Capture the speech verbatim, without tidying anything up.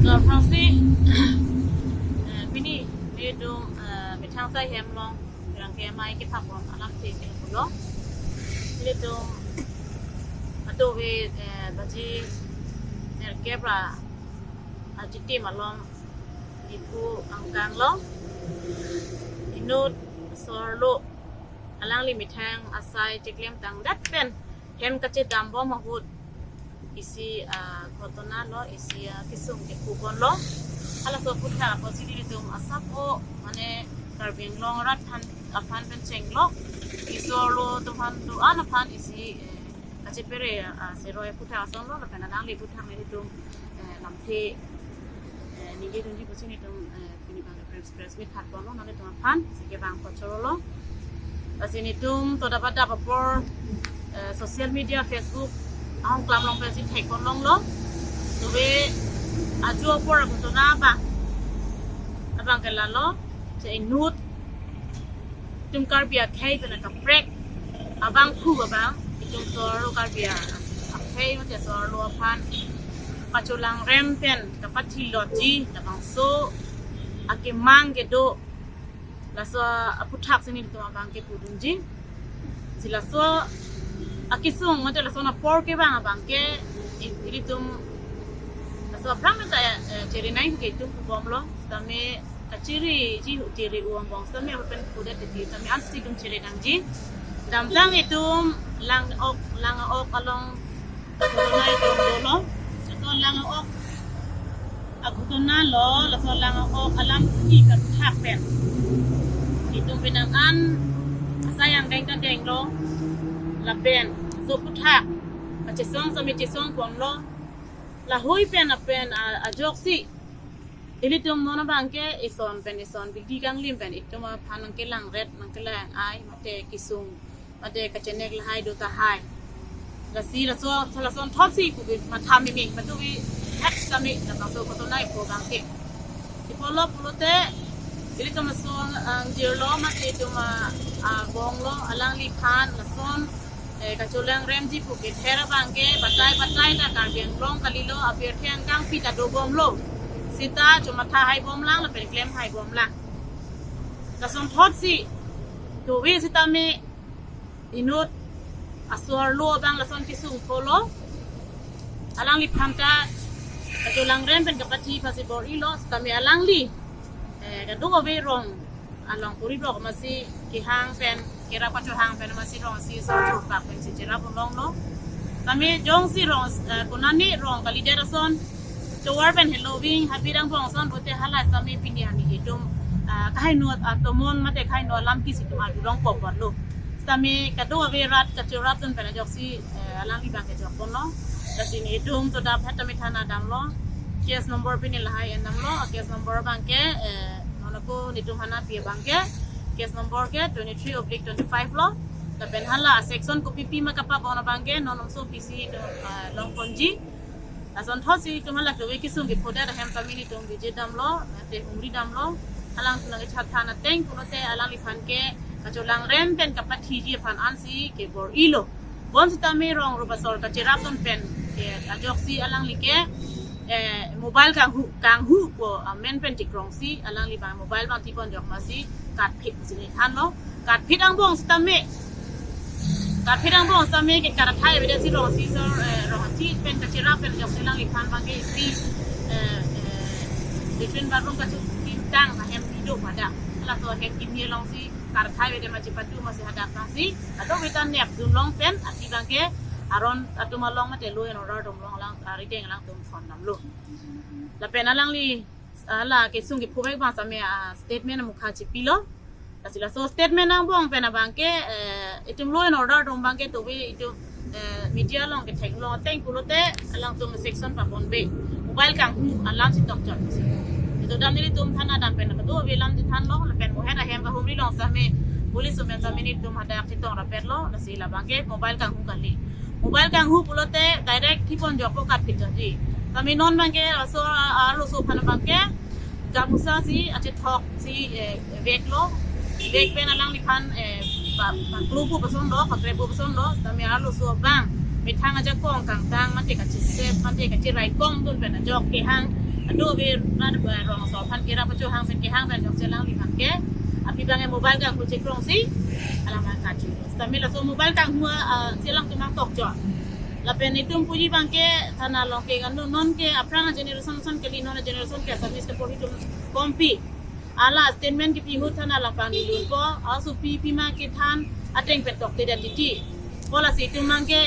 Aphrangsi, eh, pini nelitum, eh, methang asai hem along rang ke amei kephak bom alamthe ke pulo. Nelitum atovi, eh, baji nerkep ra ajitim along Diphu angkang lo. Inut so-arlo alangli methang asai cheklem tangdet pen hem kachedam bom ahut isi, ah, ghotona lo, isi, ah, kesung kephu ponlo. Halaso aphuthak apotsi nelitum asap o, mane Karbi Anglong arat aphan, aphan pen chenglok, iso-arlo atum aphan do-an aphan isi, eh, kachepere, ah, seroi aphuthak ason lo, lapen alangli aphuthak nelitum, eh, lamthe, eh, ningje dunji pusi nelitum, eh, pini abang press, press meet phat ponlo, nanglitum aphan si kevang pachorolo. Lasi nelitum to dapat dapat apor, eh, social media, Facebook ahong klam along pensi thek ponlonglo. Tobe ajo apor aghotona abang, abang ke lalo, che inut itum Karbi akhei pen akaprek abangphu abang, itum so-arlo Karbi akhei mate so-arlo aphan kacholangrem pen kapathi lotji labangso akemang kedo laso aphuthak si nelitum abang kepudunji. Si laso akesung mate laso apor kevang abang ke i-, ilitum laso aphrang ta, eh, cherinai ke itum phu bomlo. Sitame kachiriji, chiri-u angbong sitame ahut pen phudet titi sitame ansi itum cheri nangji. Damtang itum lang-ok, lang-ok along aghotona itum dolo. Laso lang-ok aghotona lo, laso lang-ok alamthe kethak pen itum penang an asai angdeng ta denglo. Lapen laso aphuthak kachesong sitame chesong ponlo. Lahui pen apen a-, ajoksi ilitum non abang ke ison pen ison bidi kanglim pen itum aphan nangkelangret, nangkelang-ai, mate kesung, mate kachenek lahai do tahai. Lasi laso, lason thotsi kubi matha mimi, matubi hek kami, labangso aghotona ipho abang ke. Ipho lo pulote, ilitum laso angjirlo, mate itum a, abonglo, alangliphan lason, eh, kacholangremji pu kether abang ke, batai batai ta Karbi Anglong kalilo, apirthe angkangpi ta dobomlo. Sita chomatha hai bomlang, lapen klem hai bomlang. Lason thotsi, tobe sitame inut aso-arlo abang lason kesung pholo. Alangliphan ta kacholangrem pen kapathi aphansi bor-ilo, sitame alangli, eh, kadokave rong along puri blok amatsi kehang pen, kerap kachohang pen amatsi rong isi asor churpak pensi cherap longlo. Tame jongsi rong, eh, konane rong kalidet ason tovar pen heloving habit angbong ason pulote hala sitame pini arni itum, ah, kaheno atomon mate kaheno alam kisi itum arjulong pokpotlo. Sitame kadokave rat kacherapdun pen ajoksi, eh, alangli abang ke jok ponlo. Lasi nelitum to dap het tame thana damlo. Case number pini lahai endamlo. Case number abang ke, eh, non ako nelitum hana pi abang ke, case number ke twenty-three oblique twenty-five lo. Lapen hala section kopipi ma kapabon abang ke non nomso P C, eh, longponji. Lason thotsi itum hala kave kesung kephudet ahem tame nelitum visit damlo, mate humri damlo. Alangtum nangkechathan ateng pulote alangliphan ke kacholangrem pen kapathiji aphan ansi kebor-ilo. Bonsitame rong rup asor kacherapdun pen ke ajoksi alangli ke, eh, mobile kanghu, kanghu pu amen pen chekrongsi alangli abang mobile abang thipon jok amatsi karphit si neli thanlo. Karphit angbong sitame, karphit angbong sitame ke karathai avedet si rong isi asor, eh, rong isi pen kacherap pen ajoksi alangliphan abang ke isi, eh, eh, latrine bathroom kachotim tang ahem kedo pada. Halaso ahem kimi alongsi karathai avedet ma chepatu amatsi hadak amatsi kadokave ta nepdun long pen ati abang ke aron atum along mate law and order atum along alang arideng alangtum thon damlo. Lapen alangli, ah, la kesung kephuvek abang sitame, ah, statement amukha chepilo. Lasi laso statement angbong pen abang ke, eh, itum law and order atum abang ke tobe itum, eh, media along ketheklong ateng pulote alangtum section pabonbe. Mobile kanghu alam si tokchot. Itum dam nelitum thana dam pen kadokave alam si thanlo, lapen mohet ahem kahumri along sitame police atum pen sitame nelitum hadak chetong rapetlo, lasi labang ke mobile kanghu kali. Mobile kanghu pulote direct thipon jokpo karphit jokji. Tame non abang ke laso, ah, laso aphan abang ke gamusa si achethok si, eh, veklo. Vek pen alangliphan, eh, pa, paklo pu ason lo, pakre pu ason lo, sitame arloso abang methang ajakong kangtang mate kachesep mate kacheraikomdun pen ajok kehang Ado ave rat ba rong so aphan ke ra pacho hang pen kehang pen jok chelang li abang ke. Api abang ke mobile kanghu chekrong si alam abang kachun. Tame laso mobile kanghu, ah, chelang atum abang tokjor. Lapen itum puji abang ke thana along ke kan non ke aphrang generation ason kali, non generation ke Assamese ke porhi atum kompi. Hala statement kepi ahut thana along pangni lunpo, aso pi pima kethan ateng pen toktedet titi. Hala si itum abang ke